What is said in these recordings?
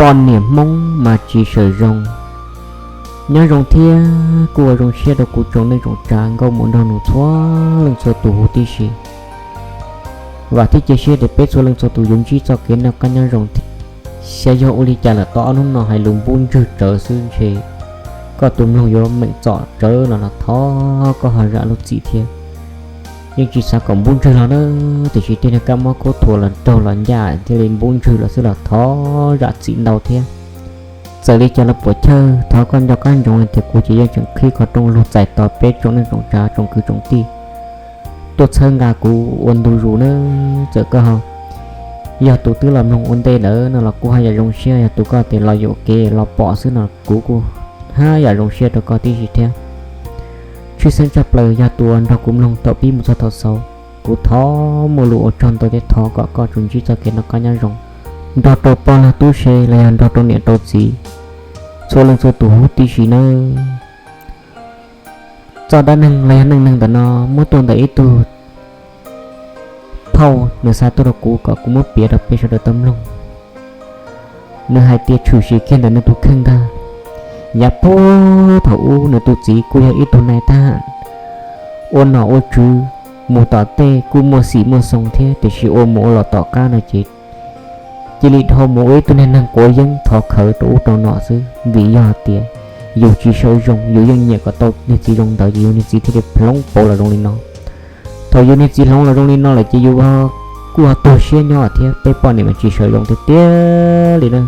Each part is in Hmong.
Poj niam Hmoob mas tsis sawm zoo. Nyob zoo thiab kuj ua zoo siab rau kuv tsoom neej tsoom tsav nkauj muam nraug nus txhua leej txhua tus huv tib si. Vam thiab cia siab tias peb txhua leej txhua tus yuav ntsib txoj kev noj qab nyob zoo thiab. Xyov yog ua li cas lawm, tau ob hnub no hais lus npub ntswg tsawv xwb ntshe koj tus mloog yuav meem txom tsawv los los thov koj ho zam lub txim thiab. Yeej tsis xav kom npub ntswg los na, tiam sis tej niag kab mob khaub thuas los raug los ncaj thiaj li npub ntswg los xwb los thov zam txim ntau thiab. Txawm li cas los puam chawj thov koj nco qab ntsoov hais tias kuv ces yeej tseem qhib qhov rooj lug txais tos peb tsoom neej tsoom tsav tsoom kwv tsoom tij tuaj txhawb nqa kuv ua ntu zus nawb. Txawm koj ho yog tus twb los mloog ua ntej ntawd no los kuv haj yam zoo siab, yog tus koj tias los yuam kev los pom xwb no kuv kuj haj yam zoo siab rau koj tib si thiab. Tshwj xeeb tshaj plaws yog tus uas nrog kuv mloog thaum pib mus txog thaum xaus, kuv thov muaj lus ua tsaug ntau thiab thov kom koj tsuas ntsib txoj kev noj qab nyob zoo nrog rau poj lag tub se los yog nrog rau niam rau txiv txhua leej txhua tus huv tib si nawb. Txoj dab neeg los yog neej neeg ntawm no muab tuaj ntawm ib tug phauj, nws xa tuaj rau kuv kom kuv muab piav rau peb sawv daws tau mloog. Nws hais tias tshwm sim kiag ntawm nws tus kheej ntag. Yav puag thaum ub nws tus txiv kuj yog ib tug nais thab ham ua nom ua tswv, mus tom tej kuj muaj xim muaj xoo thiab, tiam sis ua mus ua los tom qab no ces cia li dhau mus ua ib tug niag neeg quav yeeb thov khawv rau ub rau no xwb, vim yog tias yus tsis sawv zoo, yus yeej nyiam kom tau niag txiv zoo ntawd ces yus niag txiv thiaj li hloov pauv los zoo li no. Thaum yus niag txiv hloov los zoo li no lawm ces yus kuj ho tuag siab nyob thiab, peb poj niam mas tsis sawv zoo tiag tiag li na.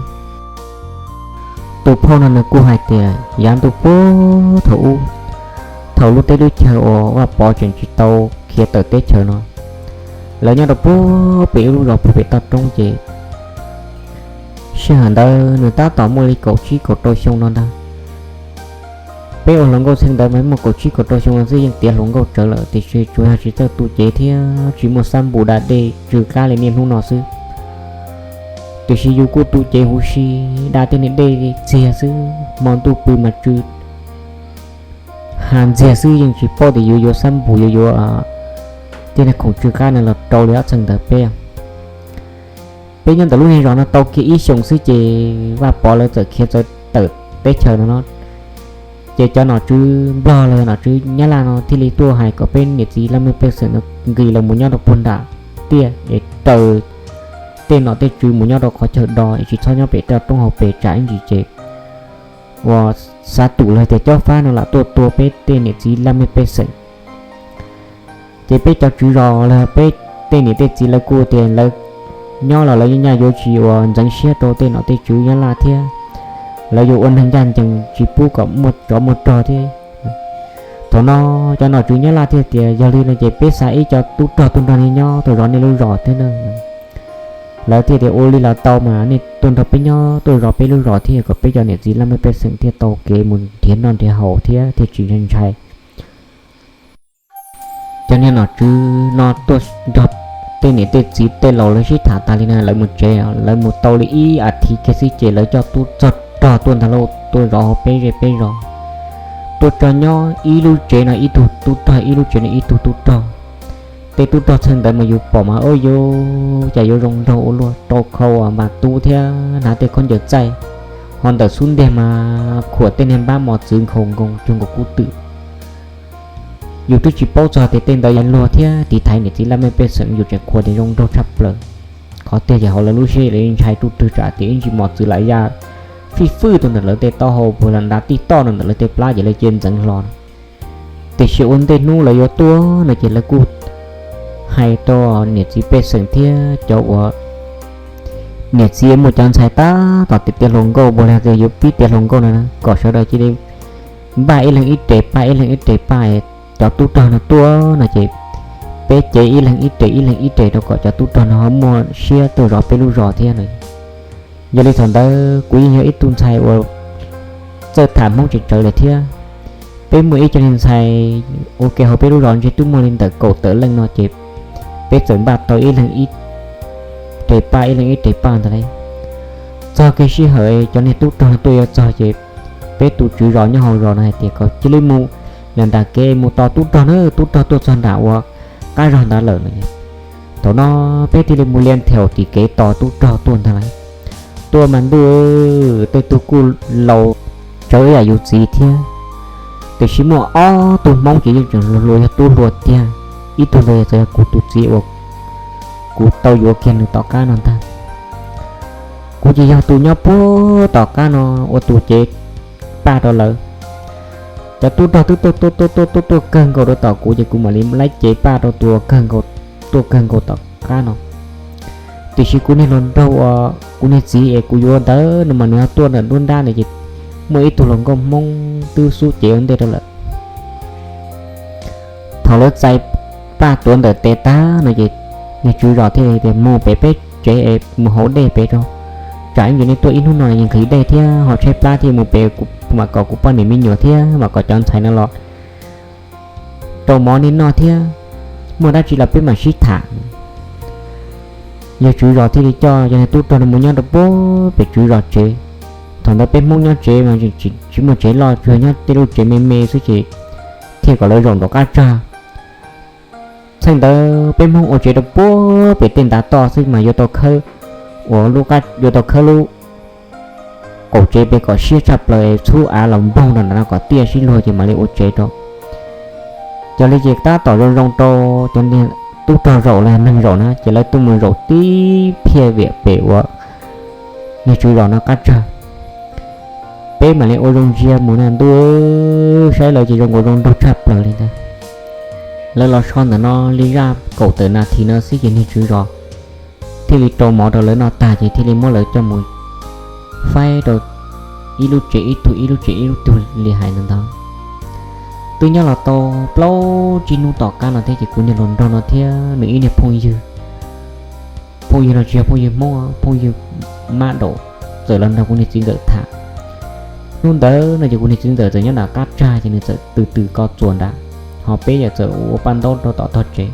Tus phauj no nws kuj hais tias yav ntuj puag thaum ub, thaum lub teb lub chaw uas Vaj Pov tseem tsis tau khiav tawm teb chaws no, lawv nyob rau puag pem ib lub zos puag pem toj roob ces sij hawm ntawd nws tab tom muaj li kaum tsib kaum rau xyoo no ntag. Peb ua hluas nkauj txheej ntawd mas muaj kaum tsib kaum rau xyoo no xwb yeej tiav hluas nkauj tsawv lawm, tiam sis tsuas yog tsis txawj tu cev thiab tsis muaj xab npum da dej tsw qab li niaj hnub no xwb. Tiam sis yus kuj tu cev huv si, da tej niag dej txiag xwb, hmo ntuj pw mas tsw ha ntxiag xwb, yeej tsis paub tias yus yuav xab npum yuav yuav tej niag khoom tsw qab no los rau li ob txheej ntawd peb. Peb nyob ntawm lub niag zos no tau kiag ib xyoos xwb ces Vaj Pov lawv txawm khiav txawv tawm teb chaws no no. Ces cov nom tswv Nplog los yog nom tswv Nyab Laj no thiaj li tuaj hais kom peb niam txiv laj mej pej xeem no nqis los mus nyob rau puag nram tiaj es raws tej nom tej tswv mus nyob rau qhov chaw do es tsis txhob nyob pem toj roob hauv pes tsam ib ntsis ces uas xav tum los tias cob fab no lam tuaj tua peb tej niam txiv laj mej pej xeem. Ces peb cov tswv zos los peb tej niam tej txiv lawv kuj tias lawv nyob los lawv nyaj yuav tsis uas ntxeev siab rau tej nom tej tswv Nyab Laj thiab, lawv yuav ua neeg ncaj ncees tsis pub kom muaj tsov muaj rog thiab. Thaum no cov nom tswv Nyab Laj thiaj tias yog li no ces peb xa ib co tub rog tuaj nrog nej nyob tuaj zov nej lub zos thiab na. Lawv thiaj tias ua li los tau mas nej tuaj nrog peb nyob tuaj zov peb lub zos thiab kom peb cov niam txiv laj mej pej xeem thiaj tau kev mus nrhiav noj nrhiav haus thiab thiaj tsis ntshai ntshai. Cov niag nom tswv no tuaj nrog tej niam tej txiv tej laus lawv sib tham tas li na lawv mus tsev, lawv mus tau li ib as thiv kiag xwb ces lawv coj tub txog rog tuaj ntag lauj, tuaj zov hauv peb zej peb zos. Tuaj tso nyob ib lub tsev no ib tug tub rog, ib lub tsev no ib tug tub rog. Tej tub rog txheej ntawd mas yus pom mas ua cas yuav zoo nraug ua luaj, rau khau mas tub thiab hnav tej khaub ncaws txaij, ho ntawm xub ntiag mas khuam tej niag npab mos txwv nkhaus nkoos cuag nkaus kub twm. Yus twb tsis paub txog tias tej ntawd yog luag thiab tiv thaiv niam txiv laj mej pej xeem, yus tseem qhuas tias zoo nraug tshaj plaws. Qhov tiag ces hauv lawv lub siab lawv ntshai ruj rwg tsam tias ib ntsis mos txwv lam ya fij fwj rau ntawm lawv tej taub hau puag los nrad tij toj rau ntawm lawv tej plab ces lawv cia ntxeev hlo no. Tiam sis ua ntej hnub lawv yuav tuaj no ces lawv kuj hais rau niam txiv pej xeem thiab cov uas niam txiv muaj cov ntxhais tab tom tiav tiav hluas nkauj puag los tias yuav pib tiav hluas nkauj no kom sawv daws cia li npaj ib leeg ib res paj ib leeg ib res paj cov tub rog no tuaj no ces peb cev ib leeg ib res ib leeg ib res rau kom cov tub rog no ho muaj siab tuaj zov peb lub zos thiab no. Yog li thaum ntawd kuv yeej yog ib tug ntxhais uas txawj tham Hmoob tseem tsawv lawm thiab. Peb muaj ib co niag ntxhais ua ke hauv peb lub zos ntshe twb muaj li ntawm kaum tawm leej no ces peb txawm npaj tau ib leeg ib res paj ib leeg ib res paj ntag lauj. Txog kiag sij hawm cov niag tub rog no tuaj yuav txog ces peb tus tswv zos nyob hauv zos no hais tias kom cia li mus yog nram kev mus tos tub rog na, tub rog tuaj txog nram uas qab zog ntawd lawm no. Thaum no peb thiaj li mus lia ntheum tim kev tos tub rog tuaj ntag lauj. Tuaj mas ntuj, tej tug kuj laus tsawv ib yam yus txiv thiab, tiam sis muaj ob tug Hmoob ces yeej tseem hluas hluas yog tub hluas tiag. Ib tug ntawd txawm yog kuv tus txiv uas kuv tau yuav kiag nws tom qab no ntag. Kuv ces yog tus nyob puag tom qab no ua tus cev paj rau lawv. Cov tub rog twb tuaj tuaj tuaj tuaj tuaj tuaj kawg nkaus rau tom kuv ces kuv mam li laib cev paj rau tus uas kawg nkaus, tuaj kawg nkaus tom qab no. Tiam sis kuv niag hluas nraug uas kuv niag txiv es kuv yuav ntawd no mas nws ho tuaj ntawm nruab nrab ntawd ces muaj ib tug hluas nkauj Hmoob twb xub cev ua ntej rau lawm. Thaum lawv txais paj tuav ntawm tes tag no ces niag tswv zos thiaj li tias, mus pem peb tsev es mus haus dej pem rau, tsam ib ntsis nej tuaj ib hnub no yeej nqhis dej thiab ho tshaib plab thiab, mus pem mam kom kuv poj niam me nyuam thiab mam kom cov ntxhais no los rau mov nej noj thiab, muaj dab tsi los peb mam sib tham. Yawg tswv zos thiaj li coj cov niag tub rog no mus nyob rau puag pem tswv zos tsev. Thaum ntawd peb Hmoob nyob tsev mas tsis muaj tsev loj, tsuas nyob tej lub tsev me me xwb ces thiaj kom lawv zaum nraum qab tsag. Txheej ntawd peb Hmoob ua tsev rau puag pem tej ntav toj xwb mas yuav tau khawb, uas yuav tau khawb lub qaum tsev pem kom siab tshaj plaws, txhub av los npoog rau ntawm no kom tiaj sib luag ces mam li ua tsev rau. Yog li ces tab tom zoo zoo rau cov tub rog zaum los neeg zaum na ces lawv tuaj mus zaum tib phiaj viam pem uas niag tswv zos no qab tsag. Peb mam li ua zoo ntsia mus na ntuj, saib lawv ces zoo nkaus zoo nraug tshaj plaws li ntag. Lawv los so ntawm no li zaj kaum tawm nas this no xwb ces niag tswv zos thiaj li rau mov rau lawv noj tag ces thiaj li muab lawv coj mus faib rau ib lub tsev ib tug, ib lub tsev ib lub tug li hais ntawd ntag. Twb nyob los tau plaub tsib hnub tom qab no thiab ces kuv niag hluas nraug no thiab nws ib niag phooj ywg, phooj ywg no tsis yog phooj ywg Hmoob, phooj ywg mab daum, txawm los nrog kuv niag txiv ntxawm tham. Hnub ntawd no ces kuv niag txiv ntxawm txawm nyob nram qab tsag ces nws txawm tws tws ko txuas nrad, ho peb yawm txawm ua paj ntaub rau tom tog tsev.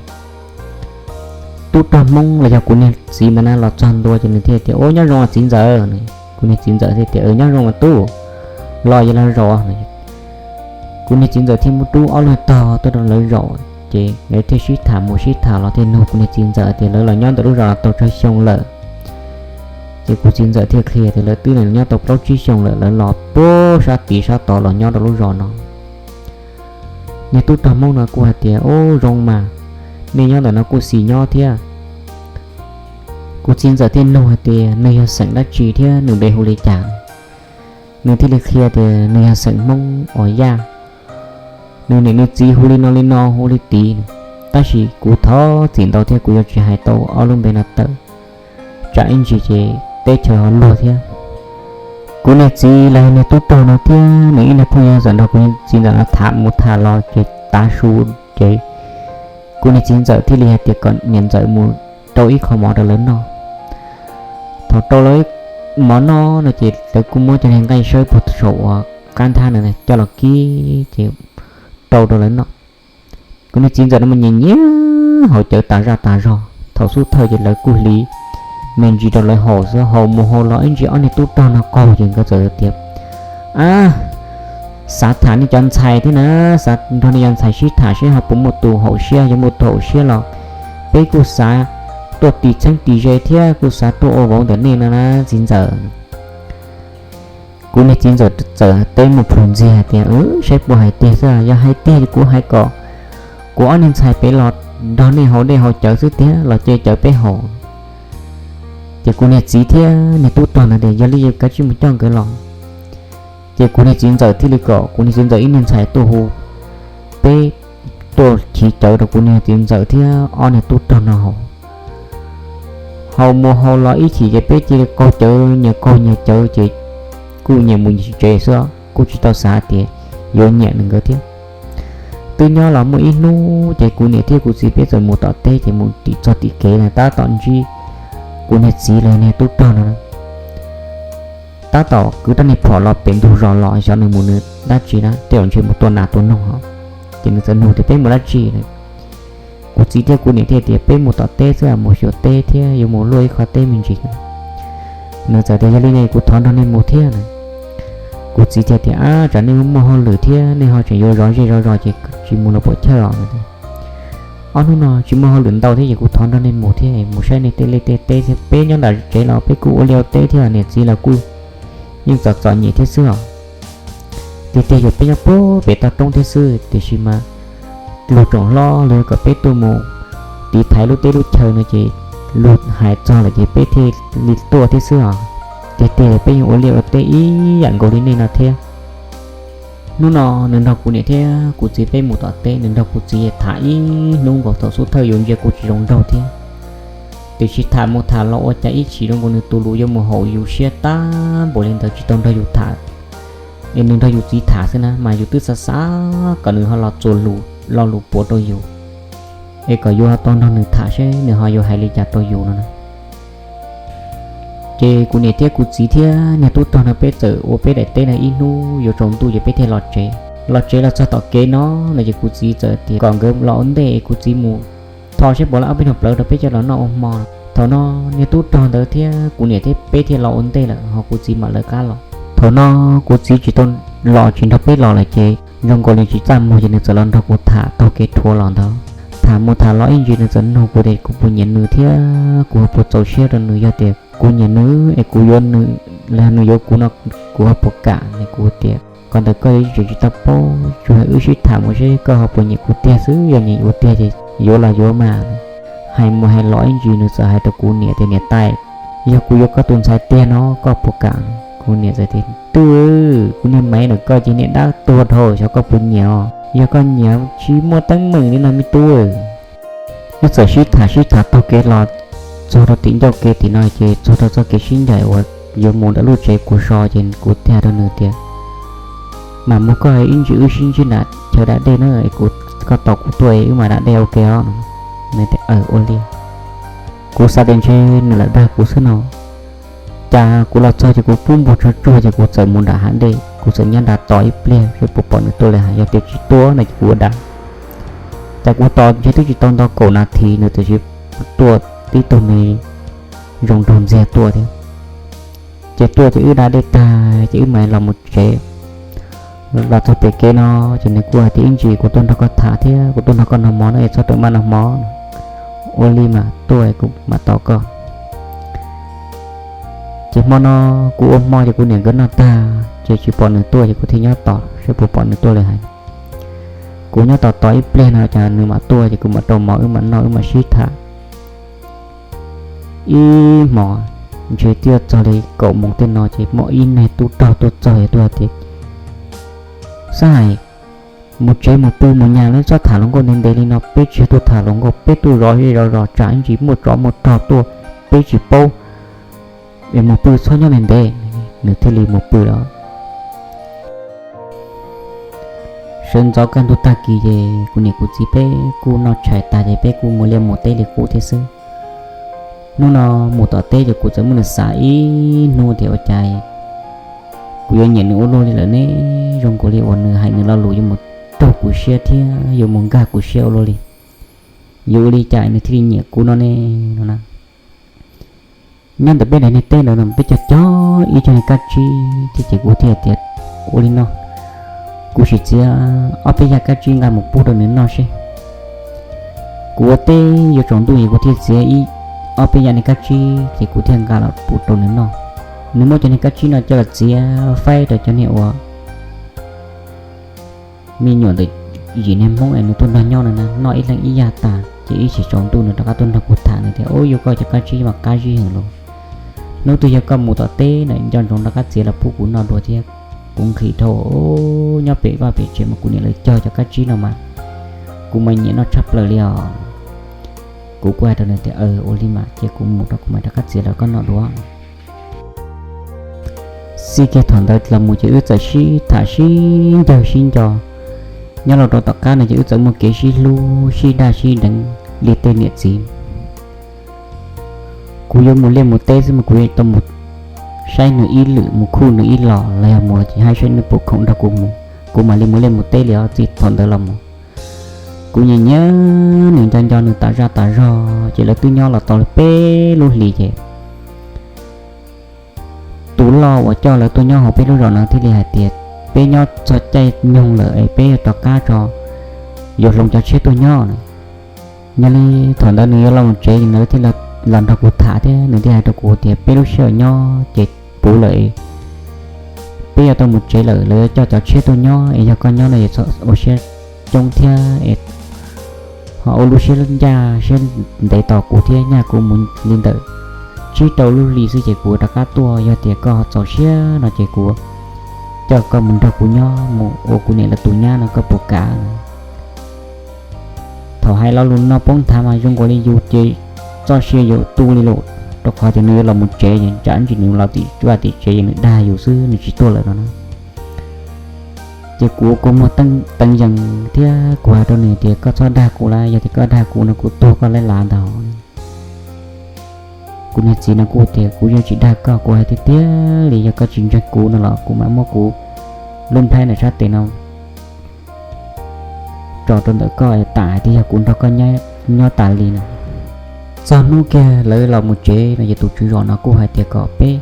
Tub rog Hmoob los yog kuv niag txiv ntawd na los txog ntua ces nws thiaj tias, ua nyob zoo txiv ntxawm. Kuv niag txiv ntxawm thiaj tias, nyob zoo mas tub, los yog los zaum. Kuv niag txiv ntxawm thiaj muab rub ob lub tog tuaj rau lawv zaum, ces lawv thiaj sib tham mus sib tham los thiaj nug kuv niag txiv ntxawm tias lawv los nyob ntawm lub zos no tau tsawg xyoo lawm. Ces kuv txiv ntxawm thiaj qhia tias lawv twb los nyob tau plaub tsib xyoo lawm, lawv los puag sab tid sab tod los nyob rau lub zos no. Niag tub rog Hmoob no kuj hais tias, ub zoo mas, nej nyob ntawm no kuj xis nyob thiab. Kuv txiv ntxawm thiaj nug hais tias nws yog xeem dab tsi thiab nws npe hu li cas. Nws thiaj li qhia tias nws yog xeem Hmoob Os Yaj, nws niam nws txiv hu li no li no hu li tid, tab sis kuv thov txim ntau thiab kuv yuav tsis hais tau ob lub npe no tawm, tsam ib ntsis ces teb chaws ho luag thiab. Kuv niag txiv los yog niag tub rog no thiab nws ib niag phooj ywg txawm nrog kuv txiv ntxawm no tham mus tham los ces tav su ces kuv niag txiv ntxawm thiaj li hais tias kom niam ntxawm mus rau ib qho mov rau lawv noj. Thaum rau lawv mov noj no ces lawv kuj muab cov niag nqaij sawb puag saum uas qab nthab na coj los kib ces rau rau lawv noj. Kuv niag txiv ntxawm no mas nyiam nyiam haus cawv tas zaj tas zog, thaum xub thawj ces lawv kuj hliv me ntsis rau lawv haus xwb, haus mus haus los ib ntsis ob niag tub rog no qaug ces nkawd txawm tias, ab, xav tham nej cov ntxhais thiab na, xav nrog nej cov ntxhais sib tham seb ho puas muaj tus haum siab, yog muaj tus haum siab los peb kuj xav tuaj tis txheeb tis ze thiab kuj xav tuaj ua vauv ntawm nej no na txiv ntxawm. Kuv niag txiv ntxawm txawm teb mus plhus ntxiag hais tias, saib puas hais tiag xwb, yog hais tiag kuv hais kom kuv ob niag ntxhais pem los nrog nej haus dej haus cawv xwb tiag los cia cawv peb haus. Ces kuv niag txiv thiab niag tub rog ntawd tias yog li kav tsij mus coj nkawd los. Ces kuv niag txiv ntxawm thiaj li kom kuv niag txiv ntxawm ib niag ntxhais tuaj hu peb, tuaj chiv cawv rau kuv niag txiv ntxawm thiab ob niag tub rog no haus. Haus mus haus los ib chim ces peb cia li qaug cawv, nyias qaug nyias cawv ces kuj nyias mus nyias tsev xwb, kuj tsis tau xav tias yuav nyiam nkawd thiab. Twb nyob los muaj ib hnub ces kuv niam thiab kuv txiv peb txawm mus tom teb ces mus tim txog tim kev na tab tom ntsib kuv niag txiv los niag tub rog no, tab tom kwv rab niag phom los pem ntug zos los xyov nws mus nws dab tsi na, tej zaum ntshe mus tua nas tua noog os. Ces nws txawm nug tias peb mus dab tsi na. Kuv txiv thiab kuv niam thiaj tias peb mus tom teb xwb, mus xyuas teb thiab yuav mus luaj ib qho teb me ntsis. Nws txawm tias yog li ne kuv thov nrog nej mus thiab na. Kuv txiv thiaj tias ab tsam nej muaj hauj lwm thiab nej ho tseem yuav zov zej zov zos ces tsis mus los puas chawj os. Ob hnub no tsis muaj hauj lwm ntau thiab ces kuv thov nrog nej mus thiab, mus saib nej tej liaj tej teb thiab. Peb nyob nram tsev los peb kuj ua liaj ua teb thiab, niam txiv los kuj yeej txom txom nyem thiab xwb os. Tiag tiag yog peb nyob puag pem toj roob thiab xwb, tiam sis mas luag tsoom hlob luag kom peb tuaj mus tiv thaiv lub teb lub chaw no ces luag hais txog lawm ces peb thiaj li tuaj thiab xwb os. Tiag tiag peb yeej ua liaj ua teb ib yam nkaus li nej no thiab. Hnub no nws nrog kuv niam thiab kuv txiv peb mus tom teb, nws nrog kuv txiv tham ib hnub nkaus, thaum xub thawj yus ntsia kuv tsis zoo nraug thiab, tiam sis tham mus tham los ua cas ib chim zoo nkaus nws tus lus yuav mus haum yus siab tag npaum li ntawd, tsis tau nrog yus tham es nws nrog yus txiv tham xwb na, mas yus twb xav xav kom nws ho los txuas lus lo lus puav rau yus es kom yus ho tau nrog nws tham seb nws ho yuav hais li cas rau yus no na. Ces kuv niam thiab kuv txiv thiab niag tub rog no peb txawm ua peb daim teb no ib hnub yuav tsaus ntuj ces peb thiaj los tsev. Los tsev los txog tom kev no no ces kuv txiv txawm tias kom nkawd los ua ntej, kuv txiv mus tho seb puas lawv ob peb nyuag plawv rau peb coj los noj ua hmo. Thaum no niag tub rog ntawd thiab kuv niam thiab peb thiaj los ua ntej lawm, ho kuv txiv mam lawv qab los. Thaum no kuv txiv tsis tau los, tsis nrog peb los lawm ces zoo nkaus li tsis txaj muag ces nws txawm los nrog kuv tham taug kev rhuav los ntawd. Tham mus tham los ib ntsis nws txawm nug kuv tias kuv puas nyiam nws thiab kuv ho puas txaus siab rau nws. Yog tias kuv nyiam nws es kuv yuav nws, los nws yuav kuv no, kuv ho puas kam? Kuv tias koj ntawm koj yeej tseem tsis tau paub, tsuas hais wb sib tham mus seb koj ho puas nyiam kuv tiag xwb, yog nyiam yuav tiag ces yuav los yuav mas. Hais mus hais los ib ntsis nws txawm hais rau kuv niam tias niam tais, yog kuv yuav koj tus ntxhais tiag no koj puas kam? Kuv niam txawm tias twb, kuv niag maiv ntawm koj ces niag dab tuag dhau, xyov koj puas nyiam os. Yog koj nyiam tsis muaj teeb meem li no me tub. Wb txawm sib tham sib tham taug kev los txog rau tim ncauj kev tim no ces txog rau txoj kev sib ncaim uas yuav mus ntawm lub tsev kuv so ces kuv thiaj hais rau nws tias mam mus koj, ib ntsis wb sib ntsib nram chaw da dej na, kuv, koj tos kuv tuaj wb mam da dej ua ke os. Nws tias ua li. Kuv xav tias ntshe nws lam dag kuv xwb no. Cas kuv los txog ces kuv pub npog tso tsuag ces kuv txawm mus nram hav dej, kuv txawm nyob nram tos ib pliag seb puas pom nws tuaj li hais, yog tias tsis tuaj no ces kuv ua da. Cas kuv tos ntshe twb tsis tau nto kaum nas this nws tiam sis tuaj tib tug me zoo nraug ntxiag tuaj thiab. Ces tuaj ces wb da dej tag ces wb mam los mus tsev. Los txog pem kev no ces nws kuj hais tias ib ntsis kuv tuaj nrog koj tham thiab kuv tuaj nrog koj noj mov no es txhob rawm maj noj mov. Ua li mas tuaj kuv mam tos koj. Ces hmo no kuv ua hmo ces kuv niam nkawd noj tag ces tsis pom nws tuaj ces kuv thiaj nyob tos seb puas pom nws tuaj li hais. Kuv nyob tos tos ib pliag no cas nws mam tuaj ces kuv mam rau mov wb mam noj wb mam sib tham. Ib hmos ntshe twb txog li kaum moos tej no ces muaj ib niag tub rog tuaj txog es tuaj hais tias xab hais mus tsev mus pw mus nyas lawm, txhob tham hluas nkauj ntev ntev li no, peb tsis yog tuaj tham hluas nkauj, peb tuaj zov zej zov zos, tsam ib ntsis muaj tsov muaj rog tuaj peb tsis paub. Es mus pw txhob nyob ntev ntev. Nws thiaj li mus pw lawm. Sawv ntxov kaj ntug tag kis ces kuv niam kuv txiv peb kuj noj tshais tag ces peb kuj mus liaj mus teb li qub thiab xwb. Hnub no mus tom teb ces kuv txawm muab nws xav ib hnub tias ua cas kuv yuav nyiam nws ua luaj li lawm ne, zoo nkaus li uas nws hais nws lo lus yuav mus raug kuv siab thiab yuav mus nkag kuv siab ua luaj li. Yuav ua li cas nws thiaj li nyiam kuv no ne no na. Nyob ntawm peb daim niag teb ntawd peb cog cog ib co niag kab tsib thiab ces kuv thiaj tias ua li no, kuv sim txiav ob peb yaj kab tsib nqa mus pub rau nws noj seb. Kuv ua teb yuav tsaus ntuj es kuv thiaj txiav ib ob peb yaj niag kab tsib ces kuv thiaj nqa los pub rau nws noj. Nws muab cov niag kab tsib no coj los txiav faib rau cov niag uas me nyuam ntawm yim niag Hmoob es nws tuaj nrog nyob no na, noj ib leeg ib yaj tas ces ib chim tsaus ntuj nws rov qab tuaj nrog kuv tham, nws tias ub, yog koj cov kab tsib mas qab zib heev los, hnub twg yog koj mus tom teb na nco ntsoov rov qab txiav los pub kuv noj dua thiab. Kuv nqhis dhau, nyob pem vaj pem tsev mas kuv niam lawv cog cov kab tsib no mas kuv mas nyiam noj tshaj plaws li os. Kuv kuj hais rau nws tias ua li mas ces kuv mus rau kuv mam rov qab txiav los koj noj dua. Xij kiag thaum ntawd los mus ces wb txawm sib tham sib ncawg sib nco. Nyob los rau tom qab no ces wb txawm muaj kev sib hlub sib daj sib deev li tej niam txiv. Kuv yuav mus liaj mus teb xwb mas kuv yuav tau mus saib nws ib lwm, mus khuj nws ib los, los yog mus ces haj saib nws puas khoom nrog kuv mus, kuv mam li mus liaj mus teb li os. Txij thaum ntawd los mus kuv nyiam nyiam nws, nco nco nws tas zaj tas zog ces lawv twb nyob los tau li peb lub hlis ces tus loj uas coj lawv tuaj nyob hauv peb lub zos no thiaj li hais tias peb nyob txog caij nyoog lawm es peb yuav rov qab tso, yuav hloov cov tshiab tuaj nyob na. Yog li thaum ntawd nws yuav los mus tsev, nws thiaj los nrog kuv tham thiab nws thiaj hais rau kuv tias peb lub sij hawm nyob ces puv lawm, peb yuav tau mus tsev lawm, lawv yuav coj cov tshiab tuaj nyob es yog koj nyob no es ua siab coob thiab es ho ua lub siab ncaj siab ntev tos kuv thiab, nyaj kuv mus li ntawm tsib rau lub hlis xwb ces kuv rov qab tuaj. Yog tias koj txaus siab no ces kuv coj koj mus nrog kuv nyob mus ua kuv niam lawv tus nyab no, koj puas kam? Thaum hais lo lus no poob nthav mas zoo nkaus li yus ces txoj sia yuav tu li lawm, rau qhov tias nws yuav los mus tsev es tsam ntsis nws los tim vaj tim tsev es nws dag yus xwb, nws tsis tuaj lawm no na. Ces kuv kua muag teeb yees thiab kuv hais rau nws tias koj txhob dag kuv lawm, yog tias koj dag kuv no kuv tuag koj laib lav ntag. Kuv niag txiv no kuj tias kuv yeej tsis dag koj, kuv hais tiag tiag li, yog koj tsis ntseeg kuv no los kuv mam muab kuv lub nplhaib ntawm sab tes no tso rau ntawm koj tas hais tias yog kuv nrog koj nyob tas li no. Txog hnub kiag lawv los mus tsev no ces tus tswv zos no kuj hais tias kom peb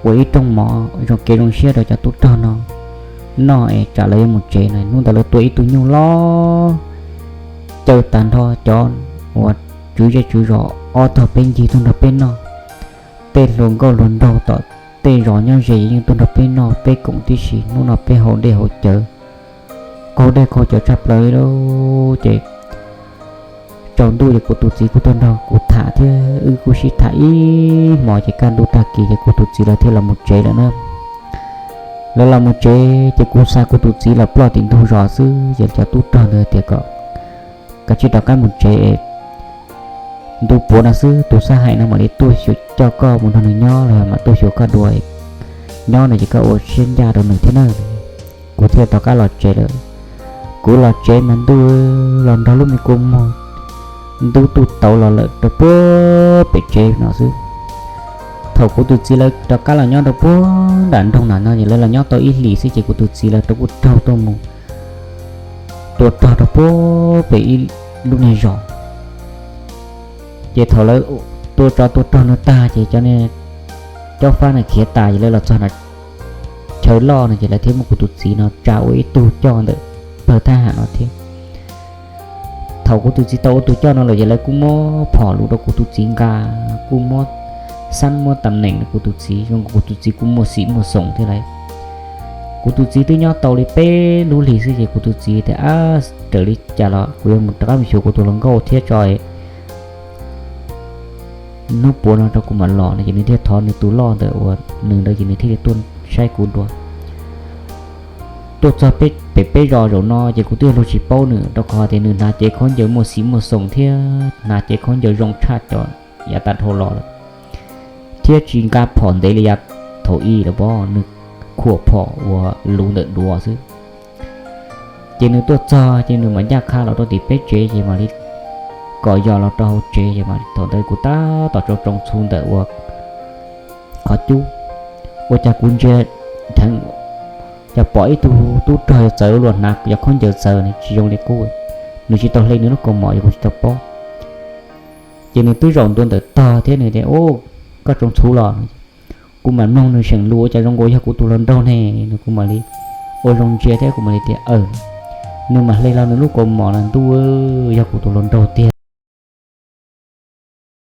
ua ib rooj mov zoo kev zoo siab rau cov tub rog no noj es tsam lawv yuav mus tsev no. Hnub ntawd lawv tua ib tug nyuj loj caw tag nrho cov uas tswv zej tswv zos ob tog peb ncig tuaj nrog peb noj. Tej hluas nkauj hluas nraug tom tej zos nyob ze yeej tuaj nrog peb noj peb koom tib si, hnub no peb haus dej haus cawv, qaug dej qaug cawv tshaj plaws li lauj. Ces tsaus ntuj ces kuv tus txiv kuj tuaj nrog kuv tham thiab wb kuj sib tham ib hmos ces kaj ntug tag kis ces kuv tus txiv lawv thiaj los mus tsev lawm na. Lawv los mus tsev ces kuv xa kuv tus txiv los ploj tim ntug zos xwb ces cov tub rog ntawd tias kom kav tsij rov qab mus tsev, ntu puav no xwb tus sab hais no mam li tuaj xyuas coj koj mus nrog nws nyob los yog mam tuaj xyuas koj dua nyob no ces koj ua siab ncaj rau nws thiab na. Kuv thiaj rov qab los tsev lawm. Kuv los tsev mas ntuj, los nrog lub me kua muag ntub tuj tauv los lawm rau puag pem tsev no xwb. Thaum kuv tus txiv lawv rov qab los nyob rau puag nram nroog na no ces lawv los nyob tau ib hlis xwb ces kuv tus txiv lawv rov kuj raug tuaj mus tua rog rau puag pem ib lub niag zos. Ces thaum lawv tua tsov tua rog no tag ces cov niag cob fab no khiav tas ces lawv los txog chaw loj no ces lawv thiaj muab kuv tus txiv no tsa ua ib tug coj ntawm pawg thab ham no thiab. Thaum kuv tus txiv tau ua tus coj no lawm ces lawv kuj muab phom lus rau kuv tus txiv nqa, kuj muab xab muab tam neem rau kuv tus txiv, zoo nkaus kuv tus txiv kuj muaj xim muaj xoom thiab lauj. Kuv tus txiv twb nyob tau li peb lub hlis xwb ces kuv tus txiv tias, Ab, raws li cas los kuv yuav mus rov qab mus xyuas kuv tus hluas nkauj thiab tso, hnub puav no rau kuv mam los no ces nws thiaj thov nws tus loj ntawm uas nws ntawd ces nws thiaj li tuaj saib kuv dua. Tuaj txog pem peb zos zaum no ces kuv twb yog luag tsis paub nws rau qhov tias nws hnav cev khaub ncaws muaj xim muaj xoom thiab hnav cev khaub ncaws zoo tshaj cov yav tag dhau los lawm, thiab tsis nqa phom ntev li yav thaum ub lawm, nws khuam phom uas luv ntawm duav xwb. Ces nws tuaj txog ces nws mam ncaj qha los rau tim peb tsev ces mam li kom yos los rau hauv tsev ces thaum ntawd kuv tab tom tsoo tsoo txhuv ntawm ua qhov cub, ua cas kuv ntsia dheev, cas pom ib tug tub rog yuav txawv luag hnav cov khaub ncaws txawv ne, tsis zoo li qub. Nws tsis tau hle nws lub kaus mom ces kuv tsis tau paub. Ces nws twb zaum ntua ntawm tog thiab nws tias, Ub, koj tsoo txhuv los? Kuv mam mloog nws seem lus ua cas zoo nkaus yog kuv tus hluas nraug ne, nws kuv mam li ua zoo ntsia thiab kuv mam li tias, Aws. Nws mam hle los nws lub kaus mom los ntuj, yog kuv tus hluas nraug tiag.